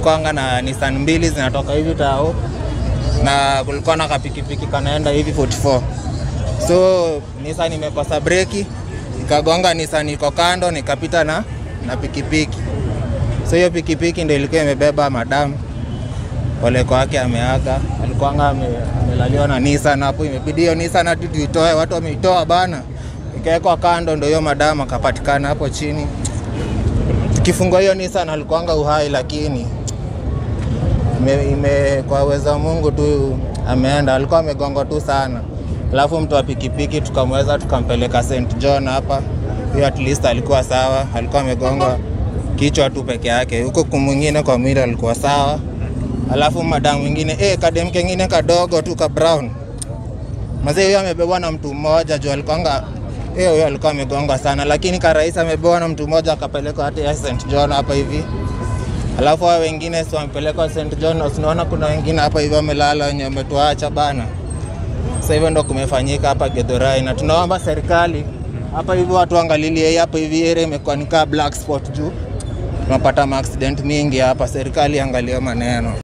Kulikuwa na Nissan mbili zinatoka hivi tao na kulikuwa na kapikipiki kanaenda hivi 44. So Nissan imekosa breki ikagonga Nissan iko kando, nikapita na pikipiki. So hiyo pikipiki ndio ilikuwa imebeba madam. Pole kwake ameaga, alikuwa amelaliwa na Nissan hapo, imebidi hiyo Nissan hadi tuitoe, watu wameitoa bana. Ikawekwa kando ndio hiyo madam akapatikana hapo chini. Tukifungua hiyo Nissan alikuanga uhai, lakini kwa uwezo wa Mungu tu ameenda, alikuwa amegongwa tu sana. Alafu mtu wa pikipiki tukamweza tukampeleka St John hapa. Hiyo at least alikuwa sawa, alikuwa amegongwa kichwa tu peke yake. Huko kumwingine kwa mwili alikuwa sawa. Alafu madam mwingine kadem kengine kadogo tu ka brown. Mzee huyo amebebwa na mtu mmoja juu alikuanga huyo alikuwa amegongwa sana, lakini karais amebebwa na mtu mmoja akapelekwa hata St John hapa hivi. Alafu hao wengine si wamepelekwa St John, unaona kuna wengine hapa hivi wamelala wenye wametuacha bana. Sasa hivyo ndo kumefanyika hapa Githurai, na tunaomba serikali hapa hivi watu angalilie hapa hivi area imekuwa ni kama black spot juu tunapata accident mingi hapa. Serikali angalie maneno.